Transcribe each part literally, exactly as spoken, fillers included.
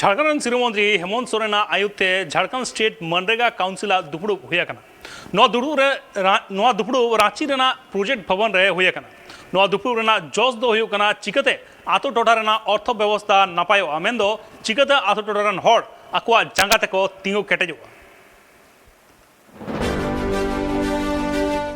ᱡᱷᱟᱲᱠᱷᱚᱸᱰ ᱨᱮᱱ ᱥᱤᱨᱟᱹ ᱢᱚᱱᱛᱨᱤ ᱦᱮᱢᱚᱱᱛ ᱥᱚᱨᱮᱱᱟᱜ ᱟᱭᱩᱨ ᱛᱮ ᱡᱷᱟᱲᱠᱷᱚᱸᱰ ᱥᱴᱮᱴ ᱢᱟᱱᱨᱮᱜᱟ ᱠᱟᱣᱩᱱᱥᱤᱞ ᱟᱜ ᱫᱩᱯᱲᱩᱵ ᱦᱩᱭ ᱟᱠᱟᱱᱟ᱾ ᱱᱚᱣᱟ ᱫᱩᱲᱩᱵ ᱨᱮ ᱨᱟ- ᱱᱚᱣᱟ ᱫᱩᱯᱲᱩᱵ ᱨᱟᱸᱪᱤ ᱨᱮᱱᱟᱜ ᱯᱨᱚᱡᱮᱠᱴ ᱵᱷᱚᱵᱚᱱ ᱨᱮ ᱦᱩᱭ ᱟᱠᱟᱱᱟ᱾ ᱱᱚᱣᱟ ᱫᱩᱯᱲᱩᱵ ᱨᱮᱱᱟᱜ ᱡᱚᱥ ᱫᱚ ᱦᱩᱭᱩᱜ ᱠᱟᱱᱟ ᱪᱤᱠᱟᱹᱛᱮ ᱟᱛᱳ ᱴᱚᱴᱷᱟ ᱨᱮᱱᱟᱜ ᱚᱨᱛᱷᱚ ᱵᱮᱵᱚᱥᱛᱷᱟ ᱱᱟᱯᱟᱭᱚᱜᱼᱟ, ᱢᱮᱱᱫᱚ ᱪᱤᱠᱟᱹᱛᱮ ᱟᱛᱳ ᱴᱚᱴᱷᱟ ᱨᱮᱱ ᱦᱚᱲ ᱟᱠᱚᱣᱟᱜ ᱡᱟᱸᱜᱟ ᱛᱮᱠᱚ ᱛᱤᱸᱜᱩ ᱠᱮᱴᱮᱡᱚᱜᱼᱟ᱾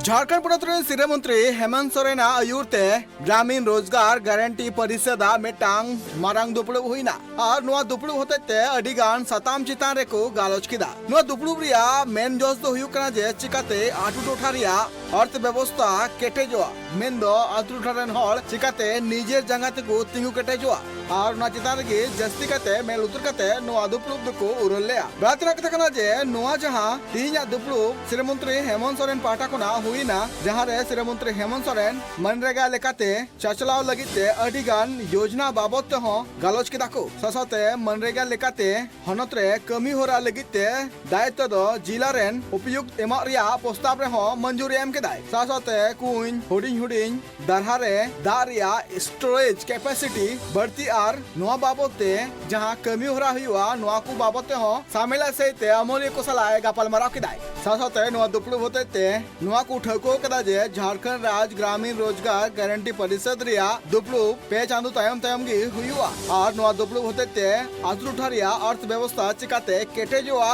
ᱡᱷᱟᱲᱠᱷᱚᱸᱰ ᱯᱚᱱᱚᱛ ᱨᱮᱱ ᱥᱤᱨᱟᱹ ᱢᱚᱱᱛᱨᱤ ᱦᱮᱢᱚᱱᱛ ᱥᱚᱨᱮᱱᱟᱜ ᱟᱹᱭᱩᱨ ᱛᱮ ᱜᱨᱟᱢᱤᱱ ᱨᱳᱡᱽᱜᱟᱨ ᱜᱟᱨᱟᱱᱴᱤ ᱯᱚᱨᱤᱥᱚᱫ ᱟᱜ ᱢᱤᱫᱴᱟᱝ ᱢᱟᱨᱟᱝ ᱫᱩᱯᱲᱩᱵ ᱦᱩᱭᱱᱟ ᱟᱨ ᱱᱚᱣᱟ ᱫᱩᱯᱲᱩᱵ ᱦᱚᱛᱮᱡ ᱛᱮ ᱟᱹᱰᱤ ᱜᱟᱱ ᱥᱟᱛᱟᱢ ᱪᱮᱛᱟᱱ ᱨᱮᱠᱚ ᱜᱟᱞᱚᱪ ᱠᱮᱫᱟ᱾ ᱱᱚᱣᱟ ᱫᱩᱯᱲᱩᱵ ᱨᱮᱭᱟᱜ ᱢᱮᱱ ᱡᱚᱥ ᱫᱚ ᱦᱩᱭᱩᱜ ᱠᱟᱱᱟ ᱡᱮ ᱪᱤᱠᱟᱛᱮ ᱟᱹᱛᱩ ᱴᱚᱴᱷᱟ ᱨᱮᱭᱟᱜ ᱚᱨᱛᱷ ᱵᱮᱵᱚᱥᱛᱷᱟ ᱠᱮᱴᱮᱡᱚᱜᱼᱟ, ᱢᱮᱱᱫᱚ ᱟᱹᱛᱩ ᱴᱚᱴᱷᱟ ᱨᱮᱱ ᱦᱚᱲ ᱪᱤᱠᱟᱛᱮ ᱱᱤᱡᱮᱨ ᱡᱟᱸᱜᱟ ᱛᱮᱠᱚ ᱛᱤᱸᱜᱩ ᱠᱮᱴᱮᱡᱚᱜᱼᱟ᱾ ᱟᱨ ᱚᱱᱟ ᱪᱮᱛᱟᱱ ᱨᱮᱜᱮ ᱡᱟᱹᱥᱛᱤ ᱠᱟᱛᱮ ᱢᱮᱫ ᱞᱩᱛᱩᱨ ᱠᱟᱛᱮ ᱱᱚᱣᱟ ᱫᱩᱯᱲᱩᱵ ᱫᱚᱠᱚ ᱩᱨᱟᱹᱞ ᱞᱮᱫᱼᱟ᱾ ᱵᱟᱲᱟᱭ ᱛᱮᱱᱟᱜ ᱠᱟᱛᱷᱟ ᱠᱟᱱᱟ ᱡᱮ ᱱᱚᱣᱟ ᱡᱟᱦᱟᱸ ᱛᱮᱦᱮᱧᱟᱜ ᱫᱩᱯᱲᱩᱵ ᱥᱤᱨᱟᱹ ᱢᱚᱱᱛᱨᱤ ᱦᱮᱢᱚᱱᱛ ᱥᱚᱨᱮᱱ ᱯᱟᱦᱴᱟ ᱠᱷᱚᱱᱟᱜ ᱦᱩᱭᱱᱟ, ᱡᱟᱦᱟᱸ ᱨᱮ ᱥᱤᱨᱟᱹ ᱢᱚᱱᱛᱨᱤ ᱦᱮᱢᱚᱱᱛ ᱥᱚᱨᱮᱱ ᱢᱟᱱᱨᱮᱜᱟ ᱞᱮᱠᱟᱛᱮ ᱪᱟᱪᱞᱟᱣ ᱞᱟᱹᱜᱤᱫ ᱛᱮ ᱟᱹᱰᱤ ᱜᱟᱱ ᱭᱳᱡᱽᱱᱟ ᱵᱟᱵᱚᱫ ᱛᱮᱦᱚᱸ ᱜᱟᱞᱚᱪ ᱠᱮᱫᱟ ᱠᱚ᱾ ᱥᱟᱶ ᱥᱟᱶᱛᱮ ᱢᱟᱱᱨᱮᱜᱟ ᱞᱮᱠᱟᱛᱮ ᱦᱚᱱᱚᱛ ᱨᱮ ᱠᱟᱹᱢᱤ ᱦᱚᱨᱟ ᱞᱟᱹᱜᱤᱫ ᱛᱮ ᱫᱟᱭᱤᱛᱛᱚ ᱫᱚ ᱡᱤᱞᱟ ᱨᱮᱱ ᱩᱯᱚᱭᱩᱠᱛ ᱮᱢᱚᱜ ᱨᱮᱭᱟᱜ ᱯᱨᱚᱥᱛᱟᱵ ᱨᱮᱦᱚᱸ ᱢᱚᱧᱡᱩᱨᱤ ᱮᱢ ᱠᱮᱫᱟᱭ᱾ ᱥᱟᱶ ᱥᱟᱶᱛᱮ ᱠᱩᱧ, ᱦᱩᱰᱤᱧ ᱦᱩᱰᱤᱧ ᱫᱟᱨᱦᱟ ᱨᱮ ᱫᱟᱜ ᱨᱮᱭᱟᱜ ᱥᱴᱳᱨᱮᱡᱽ ᱠᱮᱯᱟᱥᱤᱴᱤ ᱵᱟᱹᱲᱛᱤ ᱟᱨ ᱱᱚᱣᱟ ᱵᱟᱵᱚᱫ ᱛᱮ ᱡᱟᱦᱟᱸ ᱠᱟᱹᱢᱤ ᱦᱚᱨᱟ ᱦᱩᱭᱩᱜᱼᱟ, ᱱᱚᱣᱟ ᱠᱚ ᱵᱟᱵᱚᱫ ᱛᱮᱦᱚᱸ ᱥᱟᱢᱮᱞᱟᱭ ᱥᱟᱹᱦᱤᱡ ᱛᱮ ᱟᱹᱢᱟᱹᱞᱤᱭᱟᱹ ᱠᱚ ᱥᱟᱞᱟᱜ ᱮ ᱜᱟᱯᱟᱞ ᱢᱟᱨᱟᱣ ᱠᱮᱫᱟᱭ᱾ ᱥᱟᱶ ᱥᱟᱶᱛᱮ ᱱᱚᱣᱟ ᱫᱩᱯᱲᱩᱵ ᱦᱚᱛᱮᱡ ᱛᱮ ᱱᱚᱣᱟ ᱠᱚ ᱴᱷᱟᱹᱣᱠᱟᱹ ᱠᱟᱫᱟ ᱡᱮ ᱡᱷᱟᱲᱠᱷᱚᱸᱰ ᱨᱟᱡᱽ ᱜᱨᱟᱢᱤᱱ ᱨᱳᱡᱽᱜᱟᱨ ᱜᱟᱨᱟᱱᱴᱤ ᱯᱚᱨᱤᱥᱚᱫ ᱨᱮᱭᱟᱜ ᱫᱩᱯᱲᱩᱵ ᱯᱮ ᱪᱟᱸᱫᱚ ᱛᱟᱭᱚᱢ ᱛᱟᱭᱚᱢ ᱜᱮ ᱦᱩᱭᱩᱜᱼᱟ ᱟᱨ ᱱᱚᱣᱟ ᱫᱩᱯᱲᱩᱵ ᱦᱚᱛᱮᱡ ᱛᱮ ᱟᱛᱳ ᱴᱚᱴᱷᱟ ᱨᱮᱭᱟᱜ ᱚᱨᱛᱷ ᱵᱮᱵᱚᱥᱛᱷᱟ ᱪᱤᱠᱟᱛᱮ ᱠᱮᱴᱮᱡᱚᱜᱼᱟ,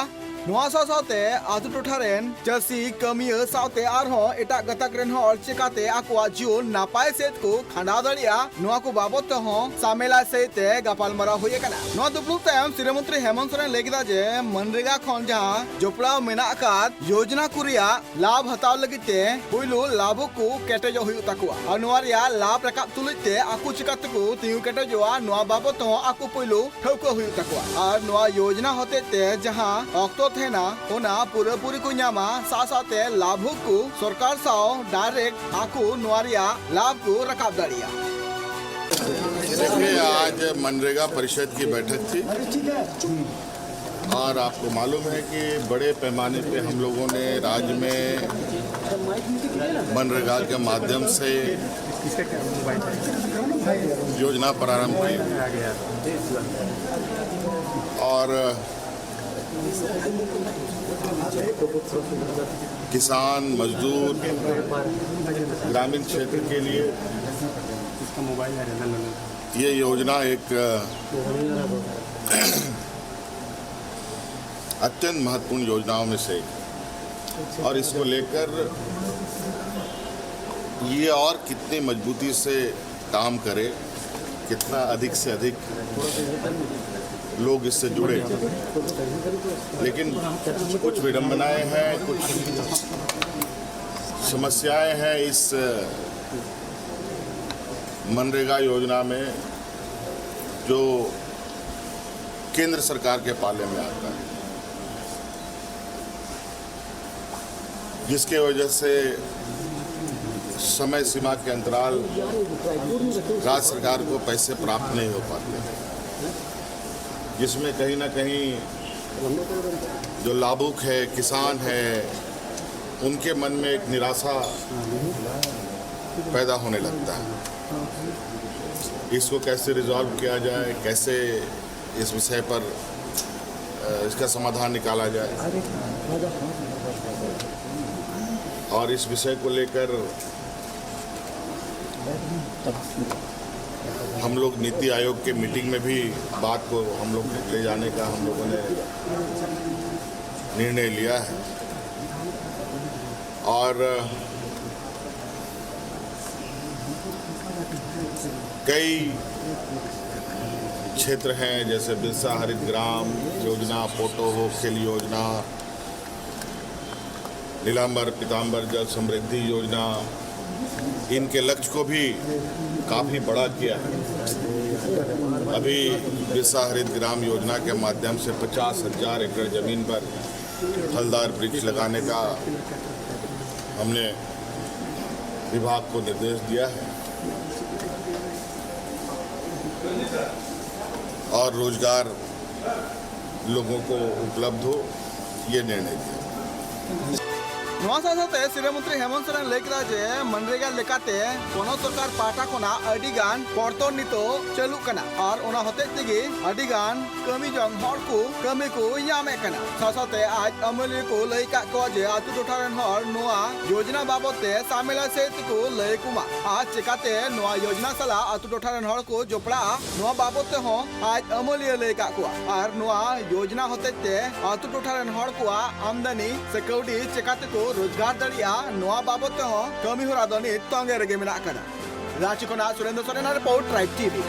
ᱱᱚᱣᱟ ᱥᱟᱶ ᱥᱟᱶᱛᱮ ᱟᱛᱳ ᱴᱚᱴᱷᱟ ᱨᱮᱱ ᱪᱟᱹᱥᱤ, ᱠᱟᱹᱢᱤᱭᱟᱹ ᱥᱟᱶᱛᱮ ᱟᱨᱦᱚᱸ ᱮᱴᱟᱜ ᱜᱟᱛᱟᱠ ᱨᱮᱱ ᱦᱚᱲ ᱪᱤᱠᱟᱛᱮ ᱟᱠᱚᱣᱟᱜ ᱡᱤᱭᱚᱱ ᱱᱟᱯᱟᱭ ᱥᱮᱫ ᱠᱚ ᱠᱷᱟᱸᱰᱟᱣ ᱫᱟᱲᱮᱭᱟᱜᱼᱟ, ᱱᱚᱣᱟ ᱠᱚ ᱵᱟᱵᱚᱫ ᱛᱮᱦᱚᱸ ᱥᱟᱢᱮᱞᱟᱭ ᱥᱟᱹᱦᱤᱡ ᱛᱮ ᱜᱟᱯᱟᱞ ᱢᱟᱨᱟᱣ ᱦᱩᱭ ᱟᱠᱟᱱᱟ᱾ ᱱᱚᱣᱟ ᱫᱩᱯᱲᱩᱵ ᱛᱟᱭᱚᱢ ᱥᱤᱨᱟᱹ ᱢᱚᱱᱛᱨᱤ ᱦᱮᱢᱚᱱᱛ ᱥᱚᱨᱮᱱ ᱞᱟᱹᱭ ᱠᱮᱫᱟ ᱡᱮ ᱢᱟᱱᱨᱮᱜᱟ ᱠᱷᱚᱱ ᱡᱟᱦᱟᱸ ᱡᱚᱯᱲᱟᱣ ᱢᱮᱱᱟᱜ ᱟᱠᱟᱫ ᱭᱳᱡᱽᱱᱟ ᱠᱚ ᱨᱮᱭᱟᱜ ᱞᱟᱵᱷ ᱦᱟᱛᱟᱣ ᱞᱟᱹᱜᱤᱫ ᱛᱮ ᱯᱩᱭᱞᱩ ᱞᱟᱵᱷᱩᱠ ᱠᱚ ᱠᱮᱴᱮᱡᱚᱜ ᱦᱩᱭᱩᱜ ᱛᱟᱠᱚᱣᱟ ᱟᱨ ᱱᱚᱣᱟ ᱨᱮᱭᱟᱜ ᱞᱟᱵᱷ ᱨᱟᱠᱟᱵ ᱛᱩᱞᱩᱡ ᱛᱮ ᱟᱠᱚ ᱪᱤᱠᱟ ᱛᱮᱠᱚ ᱛᱤᱸᱜᱩ ᱠᱮᱴᱮᱡᱚᱜᱼᱟ, ᱱᱚᱣᱟ ᱵᱟᱵᱚᱫ ᱛᱮᱦᱚᱸ ᱟᱠᱚ ᱯᱩᱭᱞᱩ ᱴᱷᱟᱹᱣᱠᱟᱹ ᱦᱩᱭᱩᱜ ᱛᱟᱠᱚᱣᱟ ᱟᱨ ᱱᱚᱣᱟ ᱭᱳᱡᱽᱱᱟ ᱦᱚᱛᱮᱡ ᱛᱮ ᱡᱟᱦᱟᱸ ᱚᱠᱛᱚ ᱛᱟᱦᱮᱱᱟ, ᱚᱱᱟ ᱯᱩᱨᱟᱹᱯᱩᱨᱤ ᱠᱚ ᱧᱟᱢᱟ᱾ ᱥᱟᱶ ᱥᱟᱶᱛᱮ ᱞᱟᱵᱷᱩᱠ ᱠᱚ ᱥᱚᱨᱠᱟᱨ ᱥᱟᱶ ᱰᱟᱭᱨᱮᱠᱴ ᱟᱠᱚ ᱱᱚᱣᱟ ᱨᱮᱭᱟᱜ ᱞᱟᱵᱷ ᱠᱚ ᱨᱟᱠᱟᱵ ᱫᱟᱲᱮᱭᱟᱜᱼᱟ᱾ देखिए, आज मनरेगा परिषद की बैठक थी। और आपको मालूम है कि बड़े पैमाने पे हम लोगों ने राज्य में मनरेगा के माध्यम से योजना प्रारंभ की और किसान, मजदूर, ग्रामीण क्षेत्र के लिए ये योजना एक अत्यंत महत्वपूर्ण योजनाओं में से एक है। और इसको लेकर ये और कितनी मजबूती से काम करे, कितना अधिक से अधिक लोग इससे जुड़े। लेकिन कुछ विडंबनाएं हैं, कुछ समस्याएं हैं इस मनरेगा योजना में, जो केंद्र सरकार के पाले में आता है, जिसके वजह से समय सीमा के अंतराल राज्य सरकार को पैसे प्राप्त नहीं हो पाते, जिसमें कहीं ना कहीं जो लाभुक है, किसान है, उनके मन में एक निराशा पैदा होने लगता है। इसको कैसे रिजॉल्व किया जाए, कैसे इस विषय पर अ, इसका समाधान निकाला जाए, और इस विषय को लेकर हम लोग नीति आयोग के मीटिंग में भी बात को हम लोग ले जाने का हम लोगों ने निर्णय लिया है। और कई क्षेत्र हैं, जैसे बिरसा हरित ग्राम योजना, पोटो होखिल योजना, नीलांबर पीतांबर जल समृद्धि योजना, इनके लक्ष्य को भी काफ़ी बड़ा किया है। अभी बिरसा हरित ग्राम योजना के माध्यम से पचास हज़ार एकड़ ज़मीन पर फलदार वृक्ष लगाने का हमने विभाग को निर्देश दिया है। और रोजगार लोगों को उपलब्ध हो, ये निर्णय लिया। ᱱᱚᱣᱟ ᱥᱟᱶ ᱥᱟᱶᱛᱮ ᱥᱤᱨᱟᱹ ᱢᱚᱱᱛᱨᱤ ᱦᱮᱢᱚᱱᱛ ᱥᱚᱨᱮᱱ ᱞᱟᱹᱭ ᱠᱮᱫᱟ ᱡᱮ ᱢᱟᱱᱨᱮᱜᱟ ᱞᱮᱠᱟᱛᱮ ᱯᱚᱱᱚᱛ ᱥᱚᱨᱠᱟᱨ ᱯᱟᱦᱴᱟ ᱠᱷᱚᱱᱟᱜ ᱟᱹᱰᱤ ᱜᱟᱱ ᱯᱚᱨᱛᱚᱱ ᱱᱤᱛᱚᱜ ᱪᱟᱹᱞᱩᱜ ᱠᱟᱱᱟ ᱟᱨ ᱚᱱᱟ ᱦᱚᱛᱮᱡ ᱛᱮᱜᱮ ᱟᱹᱰᱤ ᱜᱟᱱ ᱠᱟᱹᱢᱤ ᱡᱚᱝ ᱦᱚᱲ ᱠᱚ ᱠᱟᱹᱢᱤ ᱠᱚ ᱧᱟᱢᱮᱫ ᱠᱟᱱᱟ᱾ ᱥᱟᱶ ᱥᱟᱶᱛᱮ ᱟᱡ ᱟᱹᱢᱟᱹᱞᱤᱭᱟᱹ ᱠᱚ ᱞᱟᱹᱭ ᱠᱟᱜ ᱠᱚᱣᱟ ᱡᱮ ᱟᱛᱳ ᱴᱚᱴᱷᱟ ᱨᱮᱱ ᱦᱚᱲ ᱱᱚᱣᱟ ᱭᱳᱡᱽᱱᱟ ᱵᱟᱵᱚᱛ ᱛᱮ ᱥᱟᱢᱮᱞᱟ ᱥᱮᱫ ᱛᱮᱠᱚ ᱞᱟᱹᱭ ᱠᱚᱢᱟ ᱟᱨ ᱪᱮᱠᱟᱛᱮ ᱱᱚᱣᱟ ᱭᱳᱡᱽᱱᱟ ᱥᱟᱞᱟᱜ ᱟᱛᱳ ᱴᱚᱴᱷᱟ ᱨᱮᱱ ᱦᱚᱲ ᱠᱚ ᱡᱚᱯᱲᱟᱜᱼᱟ, ᱱᱚᱣᱟ ᱵᱟᱵᱚᱛ ᱛᱮᱦᱚᱸ ᱟᱡ ᱟᱹᱢᱟᱹᱞᱤᱭᱟᱹ ᱞᱟᱹᱭ ᱠᱟᱜ ᱠᱚᱣᱟ᱾ ᱟᱨ ᱱᱚᱣᱟ ᱭᱳᱡᱽᱱᱟ ᱦᱚᱛᱮᱡ ᱛᱮ ᱟᱛᱳ ᱴᱚᱴᱷᱟ ᱨᱮᱱ ᱦᱚᱲ ᱠᱚᱣᱟᱜ ᱟᱢᱫᱟᱱᱤ ᱥᱮ ᱠᱟᱹᱣᱰᱤ ᱪᱮᱠᱟ ᱛᱮᱠᱚ ᱨᱳᱡᱽᱜᱟᱨ ᱫᱟᱲᱮᱭᱟᱜᱼᱟ, ᱱᱚᱣᱟ ᱵᱟᱵᱚᱛ ᱛᱮᱦᱚᱸ ᱠᱟᱹᱢᱤ ᱦᱚᱨᱟ ᱫᱚ ᱱᱤᱛ ᱛᱚᱸᱜᱮ ᱨᱮᱜᱮ ᱢᱮᱱᱟᱜ ᱟᱠᱟᱫᱟ᱾ ᱨᱟᱸᱪᱤ ᱠᱷᱚᱱᱟᱜ ᱥᱩᱨᱮᱱᱫᱨᱚ ᱥᱚᱨᱮᱱᱟᱜ ᱨᱤᱯᱳᱨᱴ, ᱴᱨᱟᱭᱤᱵᱽ ᱴᱤᱵᱷᱤ᱾